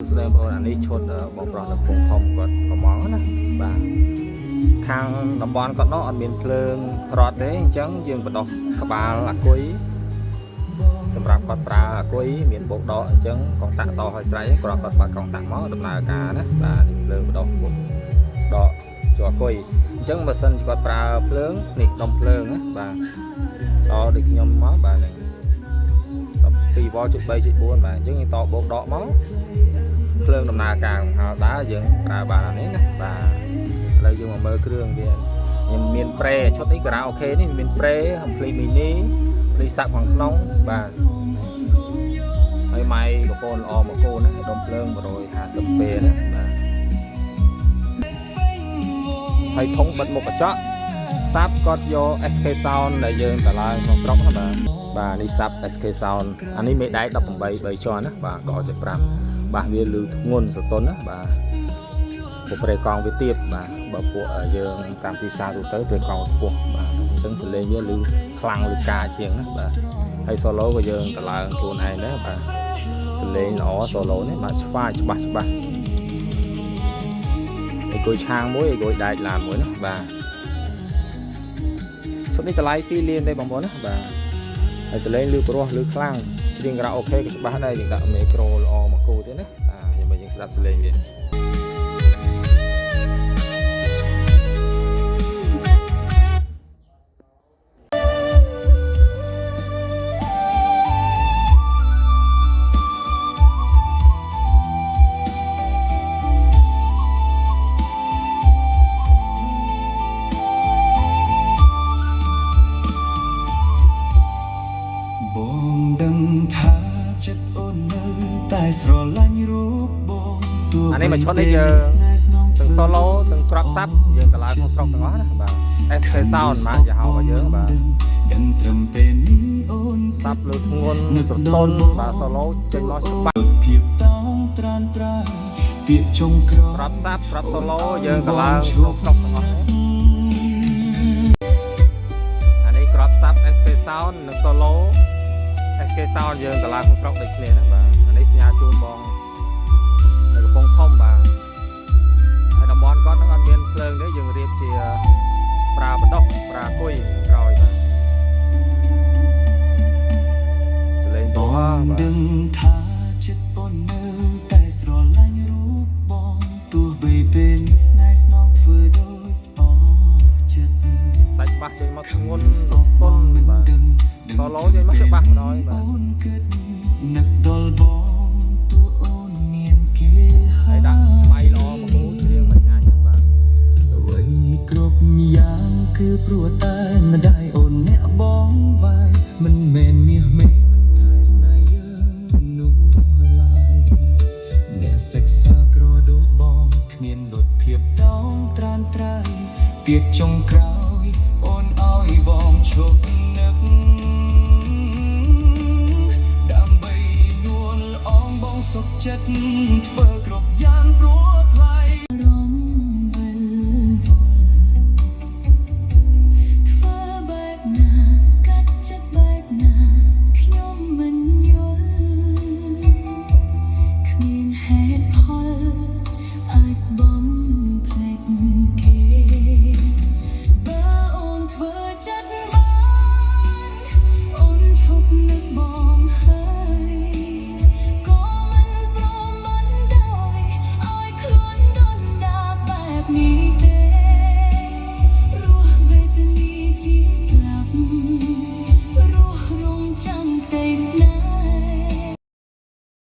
ស្ដីបងប្អូនអានេះឈុតបងប្រុសនៅកំពង់ធំគាត់ប្រម៉ងណាបាទខាងតំបន់គាត់នោះអត់មានភ្លើងរត់ទេអញ្ចឹងយើងបដោះក្បាលអាគុយសម្រាប់គាត់ប្រើអាគុយមានបោកដកអញ្ចឹងកងតាក់តឲ្យស្រេចគ្រាន់គាត់បើកកងតាក់មកដំណើរការណាបាទនេះភ្លើងបដោះបោកដកចូលអាគុយអញ្ចឹងបើសិនជាគាត់ប្រើភ្លើងនេះដុំភ្លើងណាបាទតដូចខ្ញុំមកបាទនេះ12វ៉ុល3.4បាទអញ្ចឹងយើងតបោកដកមក ភ្លើងដំណើរការកំហល់ដើរយើងប្រើបានអានេះណាបាទឥឡូវយើងមកមើលគ្រឿងវាខ្ញុំមានប្រេឈុតនេះការ៉ាអូខេនេះមានប្រេអំភ្លីមីនីភ្លីសាក់ខាងក្នុងបាទហើយម៉ៃក្រូហ្វូនល្អមកគូណាដុំភ្លើង150ពេណាបាទហើយធុងបិទមុខកញ្ចក់សាប់គាត់យក SK Sound ដែលយើងតឡើងក្នុងស្រុកណាបាទបាទនេះសាប់ SK Sound អានេះមេដែក18 3ជាន់ណាបាទក75បាទវាលឺធ្ងន់ស្រទន់ណាបាទពួកប្រេកង់វាទៀបបាទបើពួកយើងតាមទីផ្សារទូទៅប្រេកង់ខ្ពស់បាទអញ្ចឹងសលេងវាលឺខ្លាំងលឺកាជាងណាបាទហើយ solo ក៏យើងតឡើងខ្លួនឯងដែរបាទសលេងល្អ solo នេះបាទឆ្វាយច្បាស់ច្បាស់អីគួយឆាងមួយអីគួយដែកឡានមួយណាបាទឈុតនេះតម្លៃ2លានទេបងប្អូនណាបាទហើយសលេងលឺព្រោះលឺខ្លាំងច្រៀងការ៉ាអូខេក៏ច្បាស់ដែរយើងដាក់មីក្រូល្អមកគូទៀតណាបាទយើងមកយើងស្ដាប់សលេងវា បងដឹងថាចិត្តអូននៅតែស្រឡាញ់រូបបងទោះ អានេះមួយឈុតនេះយើងទាំង solo ទាំងក្របសាប់យើងតម្លើងក្នុងស្រុកទាំងអស់ណាបាទ SK Sound បាទយីហោរបស់យើងបាទ ដឹងត្រឹមពេលនេះអូន សាប់លើធ្ងន់ស្រទន់បាទ solo ចេញមកច្បាស់ ភាពតោងត្រានត្រើយពាក្យចុងក្រោយ ក្របសាប់ក្រប solo យើងតម្លើងក្នុងស្រុកទាំងអស់ណាអានេះក្របសាប់ SK Sound និង solo SK Sound យើងតម្លើងក្នុងស្រុកដូចគ្នាណាបាទអានេះផ្ញើជូនបងនៅកំពង់ធំបាទហើយតំបន់គាត់នឹងអត់មានភ្លើងទេយើងរៀបជាប្រើបដោះប្រើគុយក្រោយបាទសលេង ប តោះ ង បាទ ដឹងថាចិត្តអូននៅតែស្រឡាញ់រូបបងទោះបីពេលនេះស្នេហ៍ស្នងធ្វើដូចអស់ចិត្ត សាច់បាសចេញមកធ្ងន់ ស្អប់ ទន់បាទ ដឹង solo ចេញមកច្បាស់ម្ដងបាទ អូនគិតនឹកដល់បងទោះអូនមានគេ ហើយដាក់ម៉ៃល្អមកគូច្រៀងមួយថ្ងៃណាបាទ អ្វីគ្រប់យ៉ាងគឺព្រោះតែម្ដាយអូនអ្នកបងវាយមិនមែនមាសមេមិនថែស្នេហ៍យើងនោះឡើយអ្នកសិក្សាក្រដូចបងគ្មានលទ្ធភាពតោងត្រានត្រៃពាក្យចុងក្រោយអូនឲ្យបងឈប់នឹក ដើម្បីនួនល្អងបងសុខចិត្តធ្វើគ្រប់យ៉ាងព្រោះថ្លៃ រំវិលវល់ធ្វើបែបណាកាត់ចិត្តបែបណាខ្ញុំមិនយល់គ្មានហេតុផលអាចបំភ្លេចគេបើអូនធ្វើចិត្តបានអូនឈប់នឹកបងហើយក៏មិនព្រមមិនដោយឲ្យខ្លួនដុនដាបបែបនេះ។